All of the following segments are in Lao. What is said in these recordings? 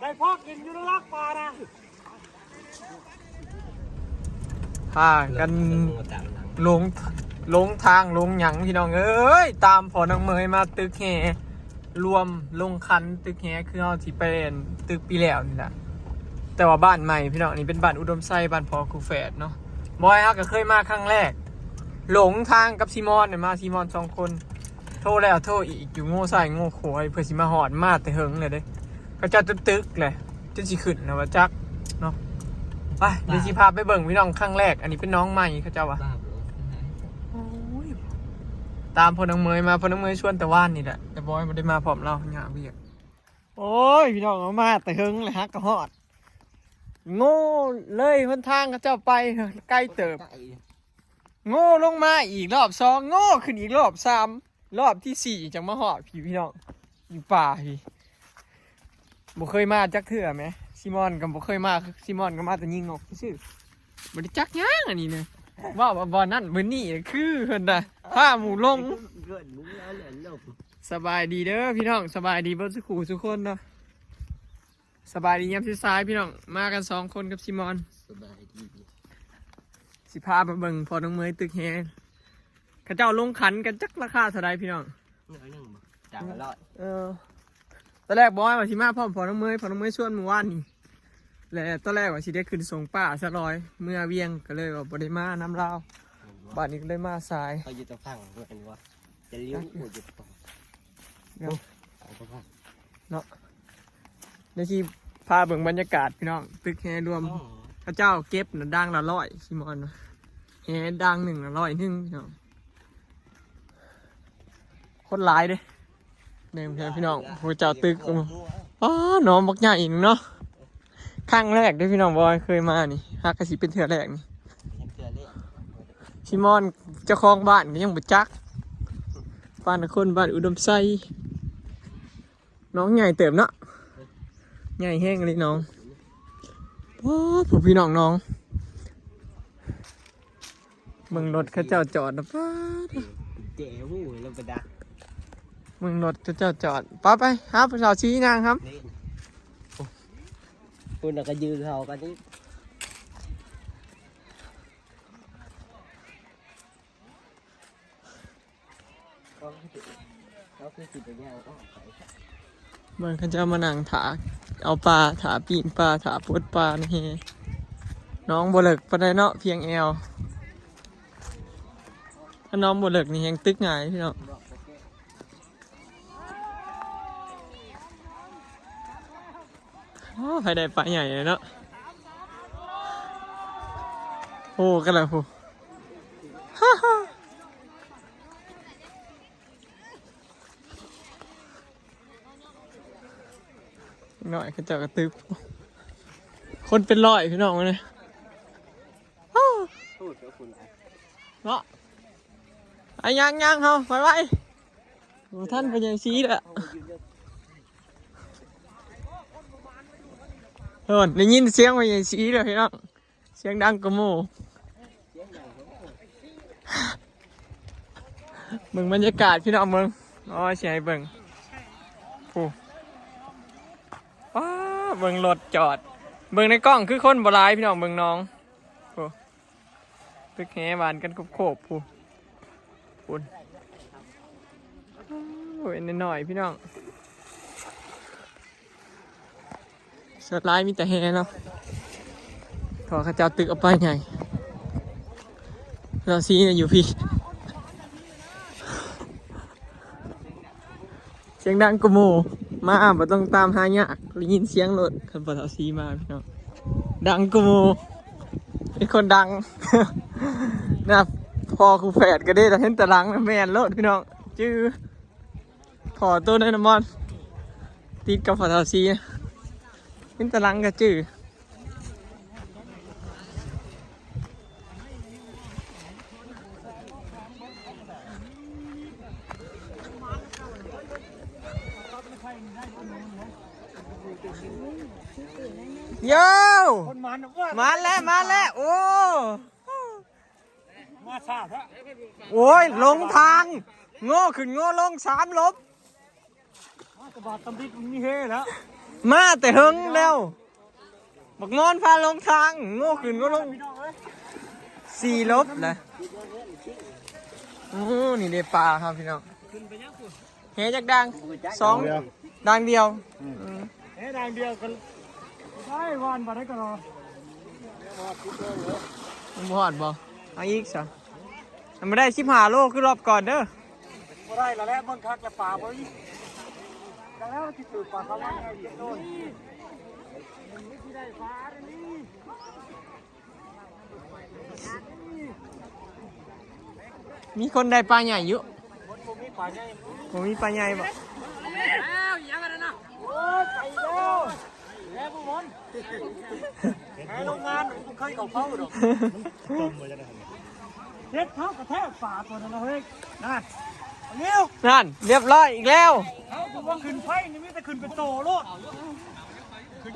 ໄດ້ພໍກິນຢູ່ນະລັກປ່ານະ. ພາກັນຫຼົງ ຫຼົງທາງຫຼົງຫຍັງພີ່ນ້ອງເອີຍ, ຕາມພໍ່ນາງເມຍມາຕຶກແຮ່ລວມ ລົງຂັນຕຶກແຮ່ ຄືເຮົາຊິໄປຕຶກປີແລ້ວນີ້ແຫຼະ. ແຕ່ວ່າບ້ານໃໝ່ພີ່ນ້ອງ, ນີ້ເປັນບ້ານອຸດົມໄຊ ບ້ານພໍ່ຄູ່ແຝດເນາະ. ບອຍເຮົາກໍເຄີຍມາຄັ້ງແລກ, ຫຼົງທາງກັບຊີມອນນີ້ ມາຊີມອນສອງຄົນ. ໂທແລ້ວໂທອີກ ຢູ່ໂງ່ຊ້າຍໂງ່ຂວາ ເພື່ອຊິມາຮອດ, ມາແຕ່ເຫິງແລ້ວເດ້. ເຂົາເຈົ້າຕຶກໆແຫຼະ ຈົນຊິຂຶ້ນແລ້ວວ່າຈັກເນາະ. ໄປ ດຽວຊິພາໄປເບິ່ງພີ່ນ້ອງ ຄັ້ງແລກ. ອັນນີ້ເປັນໜອງໃໝ່ເຂົາເຈົ້າວ່າ. ໂອ້ຍ ຕາມພໍ່ນາງເມຍມາ, ພໍ່ນາງເມຍຊວນແຕ່ວານນີ້ແຫຼະ, ແຕ່ບອຍບໍ່ໄດ້ມາພ້ອມລາວ ຍາກວຽກ. ໂອ້ຍ ພີ່ນ້ອງເອີຍ ມາແຕ່ເຫິງແລ້ວ ຫາກະຮອດ. ໂງ່ເລີຍຫົນທາງເຂົາເຈົ້າໄປ ໄກເຕີບ. ໂງ່ລົງມາອີກລອບສອງ, ໂງ່ຂຶ້ນອີກລອບສາມ, ລອບທີສີ່ຈັ່ງມາຮອດພີ້ ພີ່ນ້ອງ. ຢູ່ປ່າພີ້ ບໍ່ເຄີຍມາຈັກເທື່ອແໝ. ຊີມອນກໍບໍ່ເຄີຍມາ, ຊີມອນກໍມາແຕ່ຍິງນົກຊື່ໆ, ບໍ່ໄດ້ຈັກຫຍັງ. ອັນນີ້ນະ ເວົ້າວ່າບ່ອນນັ້ນບ່ອນນີ້ ຄືເພິ່ນນະ ພາໝູ່ຫຼົງ. ສະບາຍດີເດີພີ່ນ້ອງ, ສະບາຍດີເບິດສູ່ຄູ່ສູ່ຄົນເນາະ. ສະບາຍດີຍາມສາຍໆ ພີ່ນ້ອງ, ມາກັນສອງຄົນກັບຊີມອນ. ສະບາຍດີ. ຊິພາໄປເບິ່ງພໍ່ນ້ອງເມຍຕຶກແຮ່. ເຂົາເຈົ້າລົງຂັນກັນ ຈັກລາຄາເທົ່າໃດພີ່ນ້ອງ. ໜ້ອຍໜຶ່ງບໍ່ ສາມຮ້ອຍ. ເອີ ຕອນແລກບອຍວ່າຊິມາພ້ອມພໍ່ນ້ອງເມຍ, ພໍ່ນ້ອງເມຍຊວນມື້ວານນີ້ ແລະຕອນແລກວ່າຊິໄດ້ຂຶ້ນສົ່ງປ້າຊະລອຍເມືອວຽງ, ກໍເລີຍວ່າບໍ່ໄດ້ມານຳລາວ. ບາດນີ້ກໍເລີຍມາສາຍ. ເຂົາຢູ່ຕະຝັ່ງເພິ່ນວ່າ ຈະລ້ຽວໂອຢູ່ຕະຝັ່ງ ເນາະ. ເນາະ ດຽວຊິພາເບິ່ງບັນຍາກາດພີ່ນ້ອງ, ຕຶກແຮ່ລວມ. ອໍ ເຂົາເຈົ້າເກັບນະ ດັງລະຮ້ອຍ ຊີມອນ, ແຮ່ດັງໜຶ່ງລະຮ້ອຍໜຶ່ງພີ່ນ້ອງ. ຄົນຫຼາຍເດ້ ເບິ່ງພີ່ນ້ອງ, ພວກເຈົ້າຕຶກ. ອໍ ໜອງບັກໃຫຍ່ເນາະ. ຄັ້ງແລກເດ້ພີ່ນ້ອງ, ບໍ່ເຄີຍມານີ້, ຫາກະຊິເປັນເທື່ອແລກນີ້. ເປັນເທື່ອແລກ. ຊີມອນເຈົ້າຂອງບ້ານກໍຍັງບໍ່ຈັກ. ບ້ານນະຄົນ ບ້ານອຸດົມໄຊ. ໜອງໃຫຍ່ເຕີບເນາະ, ໃຫຍ່ແຮງອີ່ຫຼີໜອງ. ໂອ້ ຜູ້ພີ່ນ້ອງໜອງ, ເບິ່ງລົດເຂົາເຈົ້າຈອດນະ. ປ້າດ ແຈະຫູລະປະດັກ. ເບິ່ງລົດເຂົາເຈົ້າຈອດ. ໄປ ໄປຫາຜູ້ສາວສີຍ່າງຫຳ. ພຸ້ນນະ ກະຢືນເຂົ້າກັນອີກ. ເຮົາຄືຊິໄປຍ່າງອ້ອມໄປ. ເບິ່ງເຂົາເຈົ້າມານັ່ງຖ້າເອົາປາ, ຖ້າປີ້ງປາ, ຖ້າປົດປາໃນແຮ່. ໜອງບໍ່ເລິກປານໃດເນາະ, ພຽງແອວ. ຖ້າໜອງບໍ່ເລິກນີ້ແຮ່ງຕຶກງ່າຍພີ່ນ້ອງ. ໂອ້ ໃຜໄດ້ປາໃຫຍ່ເນາະ. ໂອ້ ກັນລະພຸ້ນ. ນ້ອຍເຂົາເຈົ້າກະຕຶກ, ຄົນເປັນຮ້ອຍພີ່ນ້ອງເອີຍ. ເນາະ ໄປຍ່າງໆ ເຮົາໄວໆ. ບໍ່ທັນພະຍາຍສີແລ້ວ. ໂອ້ ໄດ້ຍິນສຽງພະຍາຍສີແລ້ວພີ່ນ້ອງ, ສຽງດັງກວ່າໝູ່. ເບິ່ງບັນຍາກາດພີ່ນ້ອງເບິ່ງ. ໂອ້ຍ ຊິໃຫ້ເບິ່ງ ໂອ້ ປ້າ ເບິ່ງລົດຈອດ. ເບິ່ງໃນກ້ອງຄືຄົນບໍ່ຫຼາຍພີ່ນ້ອງ, ເບິ່ງໜອງ. ໂອ້ ຕຶກແຮ່ຫວານກັນໂຄບໆ ພຸ້ນ ພຸ້ນ. ໂອ້ຍ ນ້ອຍໆ ພີ່ນ້ອງ, ສ່ວນຫຼາຍມີແຕ່ແຮ່ເນາະ ເພາະເຂົາເຈົ້າຕຶກເອົາປາໃຫຍ່. ລາວຊີຢູ່ພີ້. ສຽງດັງກວ່າໝູ່ ມາບໍ່ຕ້ອງຕາມຫາຍາກ, ໄດ້ຍິນສຽງໂລດ. ຄັນພໍ່ເຖົ້າຊີມາພີ່ນ້ອງ ດັງກວ່າໝູ່ ເປັນຄົນດັງນະ. ພໍ່ຄູ່ແຝດກໍເດ້ ເຫັນແຕ່ຫຼັງນະ ແມ່ນໂລດພີ່ນ້ອງ, ຈື່. ພໍ່ໂຕນັ້ນນະມອນ ຕິດກັບພໍ່ເຖົ້າຊີນະ, ເຫັນແຕ່ຫຼັງກໍຈື່. ໂຢ ມາແລ້ວ ມາແລ້ວ. ໂອ້ ມາຊ້າແທ້. ໂອ້ຍ ຫຼົງທາງ ໂງ່ຂຶ້ນໂງ່ລົງສາມຫຼົບ. ກະບາດຕຳລິດມັນມີເຮແລ້ວ ມາແຕ່ເຫິງແລ້ວ ບັກງອນພາລົງທາງ ໂງ່ຂຶ້ນໂງ່ລົງ ສີ່ລົບນະ. ໂອ້ ນີ້ເດ້ປາເຮົາພີ່ນ້ອງ. ເຮຈັກດ່າງ? ສອງ ດ່າງດຽວ ດ່າງດຽວ. ອືມ ເຮດ່າງດຽວກັນໄດ້ ວານບາດໃດກໍລອ ມັນບໍ່ຮອດບໍ່? ເອົາອີກຊະ ມັນບໍ່ໄດ້ສິບຫ້າໂລຄືລອບກ່ອນເດີ. ບໍ່ໄດ້ລະແຫຼະ ເບິ່ງຄັກລະປາບໍ່ອີກ ຈັກແລ້ວຊິຖືກປາຄາວມັນໄງເຈັດໂລ. ມີຄົນໄດ້ປາໃຫຍ່ຢູ່ ບໍ່ມີປາໃຫຍ່ ບໍ່ມີປາໃຫຍ່ບໍ່? ອ້າວ ອີຫຍັງອັນນັ້ນນະ? ໂອ້ຍ ໄປແລ້ວ ແລ້ວບໍ່ມັນ ໃນໂຮງງານບໍ່ເຄີຍເຂົ້າເຝົ້າດອກ. ເຮັດເຮົາກະແທກປາຕົວນັ້ນນະເຮີ້ຍ ນັ້ນ ເລັວ ນັ້ນ ລຽບຮ້ອຍອີກແລ້ວ. ເຮົາກະບໍ່ຂຶ້ນໄຟນີ້ ມີແຕ່ຂຶ້ນເປັນໂຕໂລດ.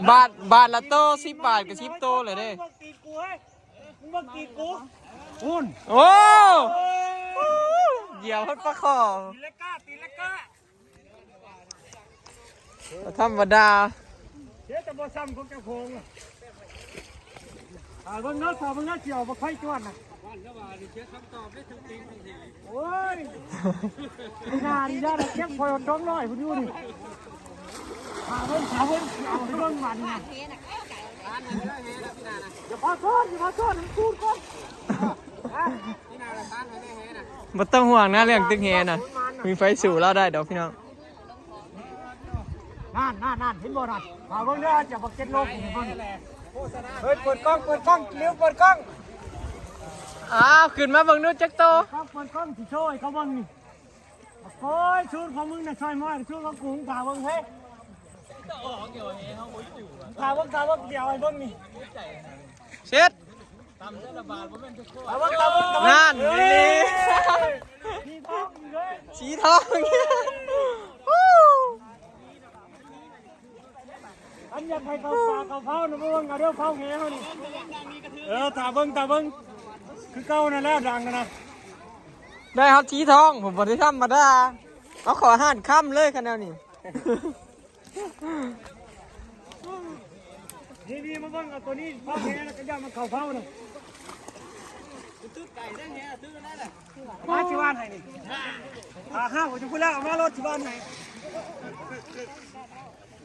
ບາດ ບາດລະໂຕ ສິບບາດກະສິບໂຕແຫຼະເດ້. ມຶງເບິ່ງຕີນກູເຮີ້ຍ ມຶງເບິ່ງຕີນກູ ພຸ້ນ ໂອ້ ໂອ້ຍ ຢຽບຮອດປາຄໍ່ ຕີນລະກະ ຕີນລະກະ ບໍ່ທຳມະດາ. ເສຍແຕ່ບໍ່ຊ້ຳຂອງເຈົ້າຂອງ. ຖ້າເບິ່ງເນາະ ຖ້າເບິ່ງເນາະ ຊິເອົາບັກໄຟຈວດນະ. ໂອ້ຍ ໜ້ານີ້ຢ້ານເກັບຂ້ອຍສອງຮ້ອຍພຸ້ນຢູ່ນີ້. ຖ້າເບິ່ງ ຖ້າເບິ່ງ ຊິເອົາໃຫ້ເບິ່ງບາດນີ້ນະ. ຢ່າພາໂທດ ຢ່າພາໂທດ ໃຫ້ມັນສູດກ່ອນ. ບໍ່ຕ້ອງຫ່ວງນະ ເລື່ອງຕຶກແຮນະ ມີໃຜສູ້ລາວໄດ້ດອກພີ່ນ້ອງ. ນັ້ນ ນັ້ນ ນັ້ນ ເຫັນບໍ່ນັ້ນ? ຖ້າເບິ່ງເດີ ຈະບັກເຈັດໂລ ເບິ່ງ. ເຮີ້ຍ ເປີດກ້ອງ ເປີດກ້ອງ ເລັວ ເປີດກ້ອງ. ອ້າວ ຂຶ້ນມາເບິ່ງດູຈັກໂຕ. ເປີດກ້ອງ ເປີດກ້ອງ ຊິໂຊໃຫ້ເຂົາເບິ່ງນີ້. ໂອ້ຍ ສູດຂອງມຶງນະ ຊ່ອຍມອຍ ສູດຂອງກູ ຖ້າເບິ່ງເຮີ້ຍ. ຖ້າເບິ່ງ ຖ້າເບິ່ງ ຊິເອົາໃຫ້ເບິ່ງນີ້. ເສັດ. ຕາເບິ່ງ ຕາເບິ່ງ ຕາເບິ່ງ ນັ້ນ ເອີ ສີທອງອີກເລີຍ ສີທອງ. ອັນຢາກໃຫ້ເຂົ້າປ່າເຂົ້າເຜົານະ ເບິ່ງເອົາເດີ ເຜົາແຫເຮົານີ້. ເອີ ຖ້າເບິ່ງ ຖ້າເບິ່ງ ຄືເກົ່ານັ້ນແຫຼະ ດັງນະ. ໄດ້ຮອດສີທອງ ບໍ່ໄດ້ທຳມະດາ ເອົາເຂົ້າຮ້ານຄຳເລີຍ ຄັນແນວນີ້. ນີ້ໆ ມາເບິ່ງເອົາໂຕນີ້ ເຜົາແຫແລ້ວກະຢ່າມາເຂົ້າເຜົານະ. ຕຶກໄກ່ໄດ້ແຫ ຕຶກອັນນັ້ນນະ ມາຊິຫວ່ານໃຫ້ນີ້. ອ່າ ຫາຢູ່ພຸ້ນແລ້ວ ເອົາມາໂລດ ຊິຫວ່ານໃຫ້.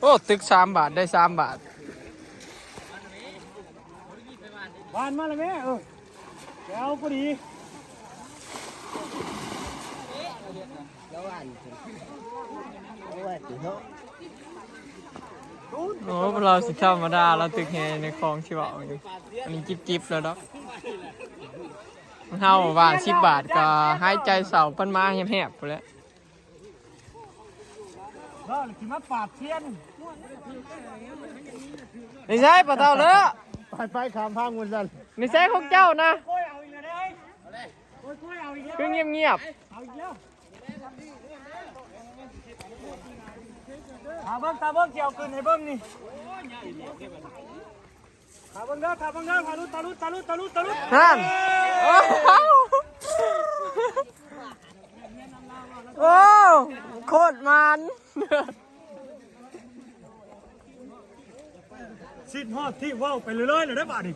ໂອ້ ຕຶກສາມບາດ ໄດ້ສາມບາດ. ຫວ່ານມາແລ້ວແມ່ ເອີ ແລ້ວພໍດີ. ໂອ້ ພວກລາວຊິທຳມະດາ ລາວຕຶກແຮໃນຄອງຊິເວົ້າຢູ່ ອັນນີ້ຈິບໆ ແລ້ວດອກ. ເຮົາຫວ່ານສິບບາດກະຫາຍໃຈເຊົາ ປັນມາແຮບໆ ພຸ້ນແຫຼະ. ເນາະ ຊິມາປາດຊຽນ. ນີ້ໃສປາເທົາເລີ? ໄປໆ ຂ້າມທາງພຸ້ນຊັ້ນ. ນີ້ໃສຂອງເຈົ້ານະ? ໂອ້ຍ ເອົາອີກແລ້ວເດ້. ໂອ້ຍ ເອົາອີກແລ້ວ ຄືງຽບໆ. ເອົາອີກແລ້ວ. ຖ້າເບິ່ງ ຖ້າເບິ່ງ ຊິເອົາຂຶ້ນໃຫ້ເບິ່ງນີ້. ຖ້າເບິ່ງເດີ ຖ້າເບິ່ງເດີ ທະລຸ ທະລຸ ທະລຸ ທະລຸ ທະລຸ ຫັ້ນ. ໂອ້ ໂອ້ ໂຄດໝານ. ຊິດຮອດທີ່ເວົ້າໄປເລື້ອຍໆ ແລ້ວເດ້ບາດນີ້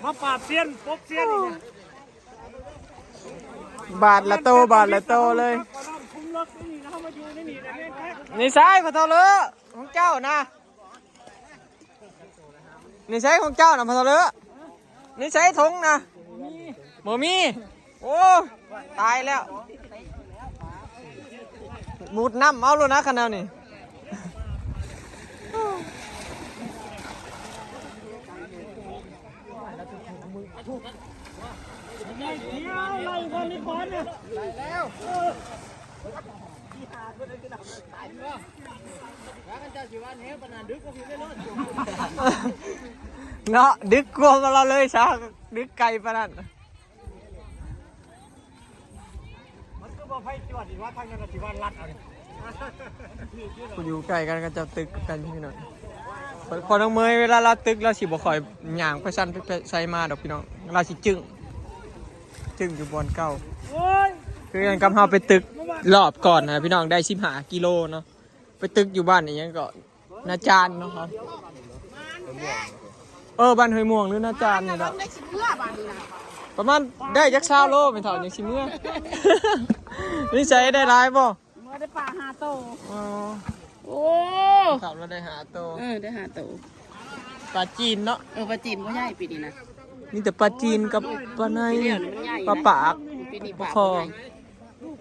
ມາປາດຊຽນ ປົກຊຽນອີກ. ບາດລະໂຕ ບາດລະໂຕເລີຍ. ນີ້ໃສ ພໍ່ເຖົ້າເລີ ຂອງເຈົ້ານະ? ນີ້ໃສຂອງເຈົ້ານະ ພໍ່ເຖົ້າເລີ? ນີ້ໃສຖົງນະ? ບໍ່ມີ. ໂອ້ ຕາຍແລ້ວ ມຸດນ້ຳເອົາໂລດນະ ຄັນແນວນີ້. ເນາະ ດຶກກວ່າລາວເລີຍຊະ ດຶກໄກປານນັ້ນ. ມັນຄືບໍ່ໄຟຈວດອີກວ່າ ທາງນັ້ນລະຊິວ່າລັດເອົານີ້. ຜູ້ຢູ່ໃກ້ກັນເຂົາເຈົ້າຕຶກກັນພີ່ນ້ອງ. ພໍນ້ອງເມຍເວລາລາວຕຶກລາວຊິບໍ່ຄ່ອຍຍ່າງໄປຊັ້ນໄປໃສມາດອກພີ່ນ້ອງ ລາວຊິຈຶ້ງ ຈຶ້ງຢູ່ບ່ອນເກົ່າ. ໂອ້ຍ ຄືກັນກັບເຮົາໄປຕຶກລອບກ່ອນນະພີ່ນ້ອງ ໄດ້ສິບຫ້າກິໂລເນາະ. ໄປຕຶກຢູ່ບ້ານອີ່ຫຍັງເກາະ ນາຈານເນາະ ເອີ ບ້ານຫ້ວຍມ່ວງ ຫຼື ນາຈານນີ້ແຫຼະ. ປະມານໄດ້ຈັກຊາວໂລ ແມ່ເຖົ້າ ຈັ່ງຊິເມືອ? ນິໄສໄດ້ຫຼາຍບໍ່? ເມືອໄດ້ປາຫ້າໂຕ. ອໍ ໂອ້ ຖາມວ່າໄດ້ຫ້າໂຕ. ເອີ ໄດ້ຫ້າໂຕ. ປາຈີນເນາະ. ເອີ ປາຈີນບໍ່ໃຫຍ່ປີນີ້ນະ. ມີແຕ່ປາຈີນກັບປາໄນ ປາປາກ ປີນີ້ປາບໍ່ໃຫຍ່.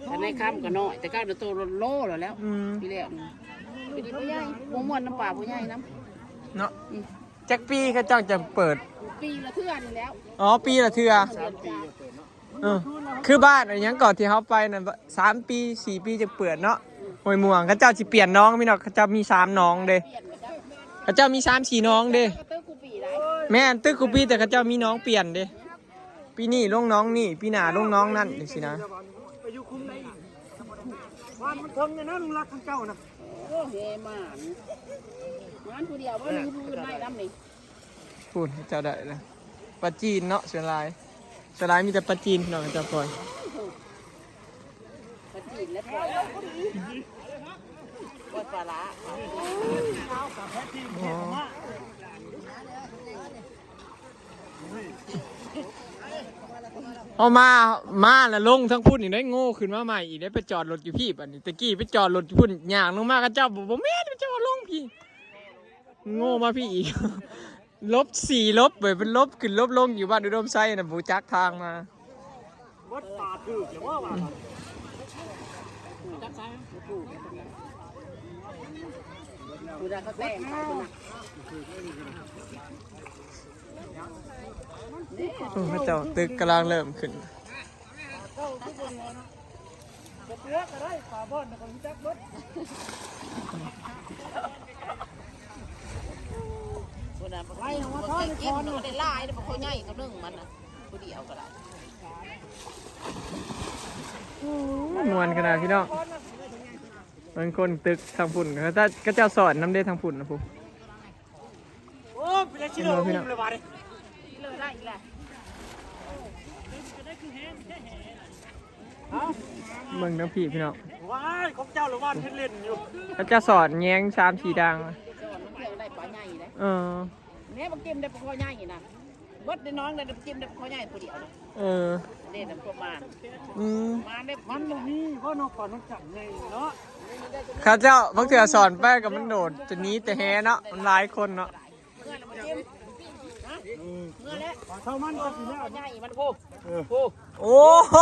ແຕ່ໃນຄຳກໍນ້ອຍ ແຕ່ເກົ່າໂຕໂລແລ້ວ. ອືມ ປີແລ້ວນີ້ ປີນີ້ບໍ່ໃຫຍ່ ບໍ່ມ່ວນນຳປາບໍ່ໃຫຍ່ນຳເນາະ. ອືມ ຈັກປີເຂົາເຈົ້າຈະເປີດ? ປີລະເທື່ອນີ້ແຫຼ້ວ. ອໍ ປີລະເທື່ອ. ເອີ ຄືບ້ານອີ່ຫຍັງເກາະທີ່ເຮົາໄປນັ້ນ ສາມປີ ສີ່ປີຈັ່ງເປີດເນາະ. ຫ້ວຍມ່ວງ ເຂົາເຈົ້າຊິປ່ຽນໜອງພີ່ນ້ອງ ເຂົາເຈົ້າມີສາມໜອງເດ້ ເຂົາເຈົ້າມີສາມສີ່ໜອງເດ້. ແມ່ນ ຕຶກຄູ່ປີ ແຕ່ເຂົາເຈົ້າມີໜອງປ່ຽນເດ້. ປີນີ້ລົງໜອງນີ້ ປີໜ້າລົງໜອງນັ້ນ ຈັ່ງຊີ້ນະ. ໄປຢູ່ຄຸ້ມໃດອີກ? ບ້ານມັນເຖິງຢູ່ນະ ລຸງລັກຂອງເຈົ້ານະ. ໂອ້ ເຮໝານ ໝານຜູ້ດຽວບໍ່ມີຜູ້ອື່ນໄດ້ນຳນີ້. ພຸ້ນ ເຂົາເຈົ້າໄດ້ລະ ປາຈີນເນາະ. ສ່ວນຫຼາຍ ສ່ວນຫຼາຍມີແຕ່ປາຈີນ ພີ່ນ້ອງ ເຂົາເຈົ້າປ່ອຍ. ປາຈີນແລະປ່ອຍ ປ່ອຍປາຫຼ້າ. ອໍ ເຮົາມາ ມາລະລົງທາງພຸ້ນອີກໄດ້ ໂງ່ຂຶ້ນມາໃໝ່ອີກໄດ້. ໄປຈອດລົດຢູ່ພີ້ ບັດນີ້ ຕະກີ້ໄປຈອດລົດຢູ່ພຸ້ນ ຍ່າງລົງມາ ເຂົາເຈົ້າບໍ່ ບໍ່ແມ່ນ ເຂົາເຈົ້າວ່າລົງພີ້ ໂງ່ມາພີ້ອີກ. ລົບສີ່ລົບເວີຍ ເປັນລົບຂຶ້ນລົບລົງຢູ່ບ້ານອຸດົມໄຊນະ ບໍ່ຈັກທາງມາ. ເບິດປ່າຖືກແລ້ວບໍ່ວ່າ ຈັກໃສ ຜູ້ໃດເຂົາແຕ່ງໄປພຸ້ນນະ. ໂອ້ ເຂົາເຈົ້າຕຶກກຳລັງເລີ່ມຂຶ້ນ. ເສືອກໍໄດ້ ປາບ່ອນກໍຮູ້ຈັກເບິດ. ພຸ້ນນະ ໄລ່ອອກມາ ບໍ່ເຄີຍກິນ ມັນກໍໄດ້ຫຼາຍເດ້ ບໍ່ຄ່ອຍໃຫຍ່ ຕົວໜຶ່ງມັນນະ ຜູ້ດຽວກໍໄດ້. ໂອ້ ມ່ວນຂະໜາດພີ່ນ້ອງ. ບາງຄົນຕຶກທາງພຸ້ນ ເຂົາເຈົ້າ ເຂົາເຈົ້າສອນນຳເດ້ ທາງພຸ້ນນະພຸ້ນ. ໂອ້ ເປັນໄດ້ຊິໂລອຸ້ມເລີຍບາດນີ້ ເລີໄດ້ອີກແລ້ວ. ເບິ່ງທາງພີ້ພີ່ນ້ອງ ວ້າຍ ຂອງເຈົ້າລະຫວ່ານເຮັດເຫຼັ້ນຢູ່ ເຂົາເຈົ້າສອນແຍງສາມສີ່ດາງ. ສອນມັນເພື່ອໄດ້ປາໃຫຍ່ເດ້. ເອີ ແມ່ບັກຈິມໄດ້ປາຄໍໃຫຍ່ນະ ເບິດໄດ້ນ້ອງໄດ້ປາຈິມໄດ້ປາຄໍໃຫຍ່ຜູ້ດຽວນະ. ເອີ ເດ້ນຳພວກມານ ອືມ ມານໄດ້ ມັນບໍ່ມີບໍ່ນອກປານນກຈັນໃຫຍ່ເນາະ. ເຂົາເຈົ້າບາງເທື່ອສອນໄປກໍມັນໂດດຈະໜີແຕ່ແຫເນາະ ມັນຫຼາຍຄົນເນາະ. ເມື່ອແລ້ວບໍ່ຈິມ ຮະ ເມື່ອແລ້ວ ປາເທົ່າມັນກໍຊິແລ້ວ ໃຫຍ່ມັນໂພ ເອີ ໂພ. ໂອ້ໂຫ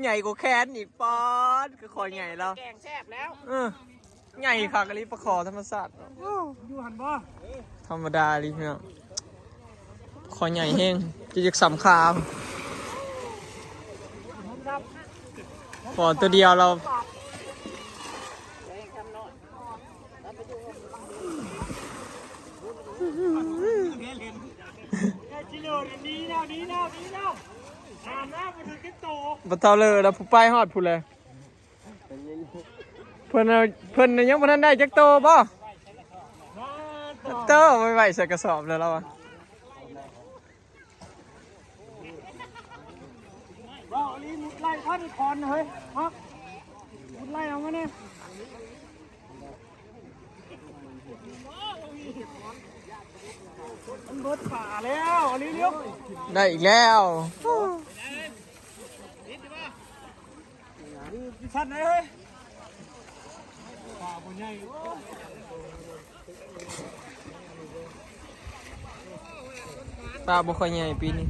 ໃຫຍ່ກວ່າແຂນອີກ ປາດ ຄືຄອຍໃຫຍ່ແລ້ວ ແກງແຊບແລ້ວ. ເອີ ໃຫຍ່ຄັກອີ່ຫຼີ ປາຄໍທຳມະຊາດ ຢູ່ຫັ້ນບໍ່ ທຳມະດາອີ່ຫຼີພີ່ນ້ອງ. ຄໍໃຫຍ່ແຮງ ຈະຢາກສ່ຳຂາ ພໍຕົວດຽວລາວ. ບໍ່ເທົ່າເລີຍລະ ຜູ້ໄປຮອດພຸ້ນແຫຼະ. ເພິ່ນ ເພິ່ນຍັງບໍ່ທັນໄດ້ຈັກໂຕບໍ່? ໂຕໄວ້ ໄວ້ໃສ່ກະສອບແລ້ວລາວວ່າ. ເວົ້າອີ່ຫຼີ ມຸດໄລ່ພັນຄອນເຮີ້ຍ ຮອກ ມຸດໄລ່ອອກມາແດ່. ມັນເບິດປ່າແລ້ວ ເລັວໆ ໄດ້ອີກແລ້ວ. ຊັ້ນເອີຍ ປາບໍ່ຄ່ອຍໃຫຍ່ປີນີ້.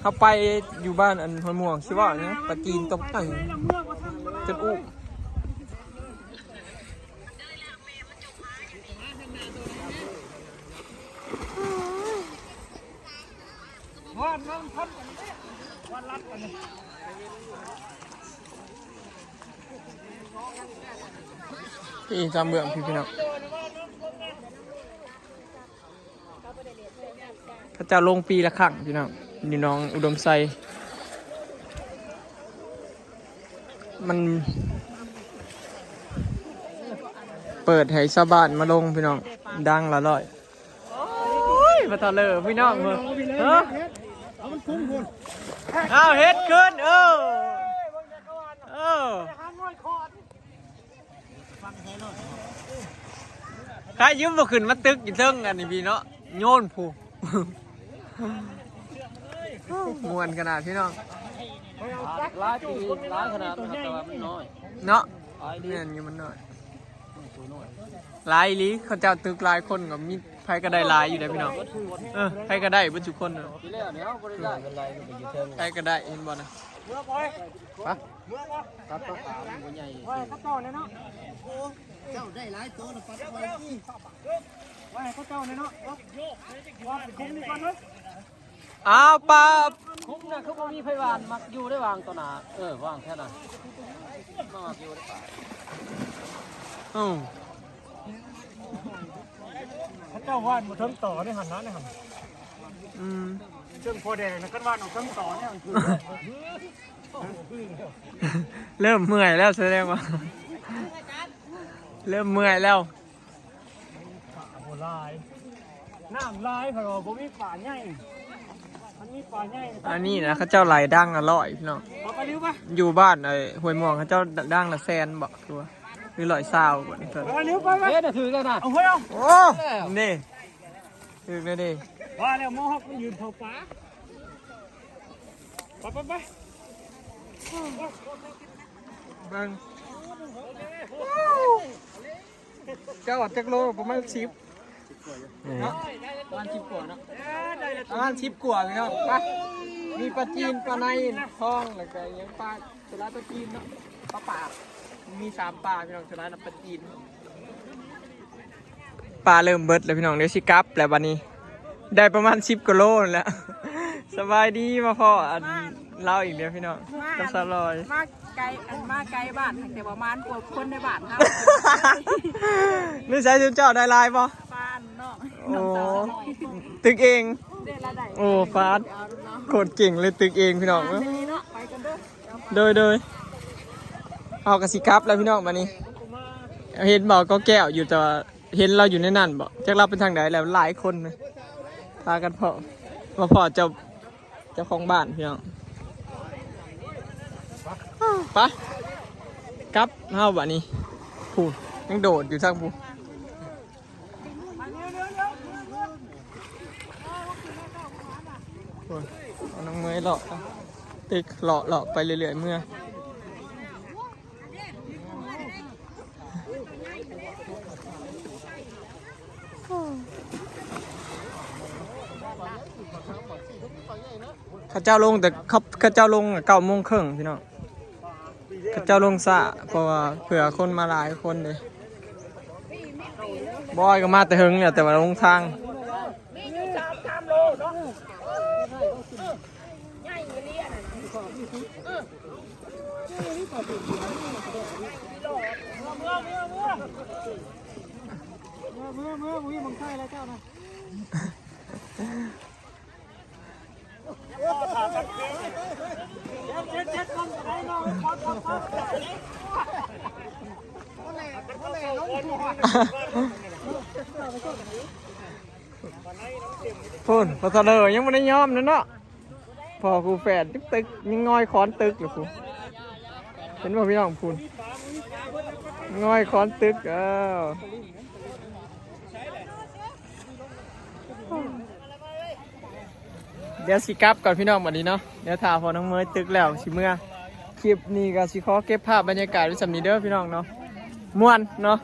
ເຮົາໄປຢູ່ບ້ານອັນຫ້ວຍມ່ວງ ຊິເວົ້າຫຍັງ ປາຈີນຕົກໃຈຈົນອຸ້ມ. ນີ້ຕາມເບື້ອງພີ້ ພີ່ນ້ອງ. ເຂົາເຈົ້າລົງປີລະຄັ້ງພີ່ນ້ອງ ຢູ່ໜອງອຸດົມໄຊ. ມັນເປີດໃຫ້ຊາວບ້ານມາລົງພີ່ນ້ອງ ດັງລະຮ້ອຍ. ໂອ້ຍ ບໍ່ເທົ່າເລີພີ່ນ້ອງເອີຍ. ເອີ ເອົາເຮັດຂຶ້ນ ເອີ ເອີ. ຫາງອຍຄອນ ໃຜຢືມບໍ່ຂຶ້ນມາຕຶກຢູ່ເທິງອັນນີ້ພີ່ເນາະ ໂຍນຜູ້ ມ່ວນຂະໜາດພີ່ນ້ອງ. ຫຼາຍປີ ຫຼາຍຂະໜາດ ແຕ່ວ່າມັນນ້ອຍເນາະ. ແມ່ນຢູ່ ມັນນ້ອຍ ຫຼາຍອີ່ຫຼີ. ເຂົາເຈົ້າຕຶກຫຼາຍຄົນກໍມີ ໃຜກໍໄດ້ຫຼາຍຢູ່ເດ້ພີ່ນ້ອງ. ເອີ ໃຜກໍໄດ້ເບິດທຸກຄົນເນາະ ໃຜກໍໄດ້ ເຫັນບໍ່ນະ. ໄປ ຕັດປາຂາວມັນບໍ່ໃຫຍ່ ໄວ້ເຂົາເຈົ້າແດ່ເນາະ. ເຈົ້າໄດ້ຫຼາຍໂຕລະປັດໄວ້ ໄວ້ໃຫ້ເຂົາເຈົ້າແດ່ເນາະ. ວ່າເປັນຄົງນີ້ກ່ອນເນາະ. ອ້າວ ປາ ຄົງນະ ຄືບໍ່ມີໃຜຫວ່ານ ມັກຢູ່ໄດ້ຫວ່າງຕໍ່ໜ້າ ເອີ ຫວ່າງແທ້ນະ ມັກຢູ່ໄດ້ປາ. ເອີ ເຂົາເຈົ້າຫວ່ານບໍ່ເຖິງຕໍໃນຫັ້ນນະ ໃນຫັ້ນ. ອືມ ເຊິ່ງພໍ່ແດງນະ ຄັນວ່ານອອກເຖິງຕໍແນວ ເລີ່ມເມື່ອຍແລ້ວ ສະແດງວ່າເລີ່ມເມື່ອຍແລ້ວ. ປາບໍ່ຫຼາຍ ນ້ຳຫຼາຍ ເພິ່ນວ່າບໍ່ມີປາໃຫຍ່ ມັນມີປາໃຫຍ່. ອັນນີ້ນະ ເຂົາເຈົ້າໄລ່ດັງລະຮ້ອຍພີ່ນ້ອງ. ເອົາໄປເລັວປະ ຢູ່ບ້ານໄອ້ຫ້ວຍມ່ວງ ເຂົາເຈົ້າດັງລະແສນບໍ ຄືວ່າ ຫຼືຮ້ອຍຊາວບໍນີ້ເພິ່ນ. ເອົາໄປເລັວ ໄປ ໄປ ເອີ ຖືກແລ້ວນະ. ໂອ້ໂຫ ເອີ ນີ້ ຖືກແລ້ວເດ້. ວ່າແລ້ວ ມໍຮອກມັນຢືນເຝົ້າປາ. ໄປ ໄປ ໄປ ເບິ່ງ ເຈົ້າອອກຈັກໂລ? ປະມານສິບເນາະ ປະມານສິບກວ່າເນາະ ປະມານສິບກວ່າພີ່ນ້ອງ. ໄປ ມີປາຈີນ ປາໄນ ທອງ ແລ້ວກໍຫຍັງ ປາ ສ່ວນຫຼາຍປາຈີນເນາະ ປາປາກ ມີສາມປາພີ່ນ້ອງ ສ່ວນຫຼາຍນະປາຈີນ. ປາເລີ່ມເບິດແລ້ວພີ່ນ້ອງ ດຽວຊິກັບແລ້ວບັດນີ້. ໄດ້ປະມານສິບກວ່າໂລນີ້ແຫຼະ. ສະບາຍດີ ມາພໍ້ອັນ ມາ ລາວອີກແລ້ວພີ່ນ້ອງ ມາ ກັບສາວລອຍ ມາໄກ ອັນ ມາໄກບ້ານ ແຕ່ວ່າມານກວ່າຄົນໃນບ້ານເຮົາ. ນິໄສຊຸມເຈົ້າໄດ້ຫຼາຍບໍ່? ປານເນາະ ໂອ້ ຕຶກເອງ ເດ້ລະໄດ້ ໂອ້ ຟາດ ເອົາເນາະ ໂຄດເກັ່ງເລີຍ ຕຶກເອງພີ່ນ້ອງ. ມາເລີຍເນາະ ໄປກັນເດີ. ໂດຍ ໂດຍ ເຮົາກໍຊິກັບແລ້ວພີ່ນ້ອງບັດນີ້. ເຫັນບໍ່ ກໍແກ້ວຢູ່ ແຕ່ວ່າເຫັນລາວຢູ່ໃນນັ້ນບໍ ຈັກລາວໄປທາງໃດແລ້ວ. ຫຼາຍຄົນນະ ພາກັນພໍ້ ມາພໍ້ເຈົ້າ ເຈົ້າຂອງບ້ານພີ່ນ້ອງ. ໄປ ກັບເຮົາບັດນີ້ ຜູ້ ຍັງໂດດຢູ່ທາງຜູ້. ໂອ້ຍ ເອົານ້ອງເມຍເລາະຕຶກ ເລາະ ເລາະໄປເລື້ອຍໆ ເມືອ. ເຂົາເຈົ້າລົງແຕ່ ເຂົາ ເຂົາເຈົ້າລົງເກົ້າໂມງເຄິ່ງພີ່ນ້ອງ. ເຂົາເຈົ້າລົງຊ້າ ເພາະວ່າເພື່ອຄົນມາຫຼາຍຄົນເດ້. ບອຍກໍມາແຕ່ເຫິງແລ້ວ ແຕ່ວ່າຫຼົງທາງ. ມີຢູ່ສອງສາມໂລເນາະ ເອີ ໃຫຍ່ອີ່ຫຼີອັນນັ້ນ. ເມືອ ເມືອ ເມືອ ເມືອ ບໍ່ມີໝ່ອງໃສ່ແລ້ວເຈົ້ານະ. ພຸ້ນ ພໍ່ເຖົ້າເລີຍັງບໍ່ໄດ້ຍອມນະເນາະ. ພໍ່ຄູ່ແຝດຕຶກ ຍັງງອຍຄອນຕຶກຢູ່ພຸ້ນ ເຫັນບໍ່ພີ່ນ້ອງ ພຸ້ນ ງອຍຄອນຕຶກ. ເອີ ດຽວຊິກັບກ່ອນພີ່ນ້ອງບັດນີ້ເນາະ. ດຽວຖ້າພໍ່ນ້ອງເມຍຕຶກແລ້ວຊິເມືອ. ຄລິບນີ້ກໍຊິຂໍເກັບພາບບັນຍາກາດໄວ້ສ່ຳນີ້ເດີພີ່ນ້ອງເນາະ. ມ່ວນເນາະ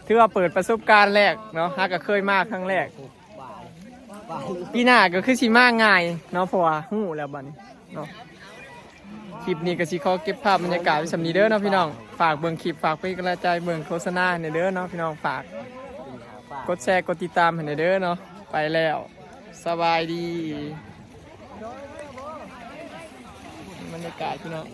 ຖືວ່າເປີດປະສົບການແລກເນາະ. ຫາກໍເຄີຍມາຄັ້ງແລກ. ປີໜ້າກໍຄືຊິມາງ່າຍເນາະ ເພາະວ່າຮູ້ແລ້ວບັດນີ້ເນາະ. ຄລິບນີ້ກໍຊິຂໍເກັບພາບບັນຍາກາດໄວ້ສ່ຳນີ້ເດີເນາະພີ່ນ້ອງ. ຝາກເບິ່ງຄລິບ ຝາກເປັນກຳລັງໃຈເບິ່ງໂຄສະນາໃຫ້ແດ່ເດີເນາະພີ່ນ້ອງ. ຝາກກົດແຊ ກົດຕິດຕາມໃຫ້ແດ່ເດີເນາະ. ໄປແລ້ວ ສະບາຍດີ. ບັນຍາກາດພີ່ນ້ອງ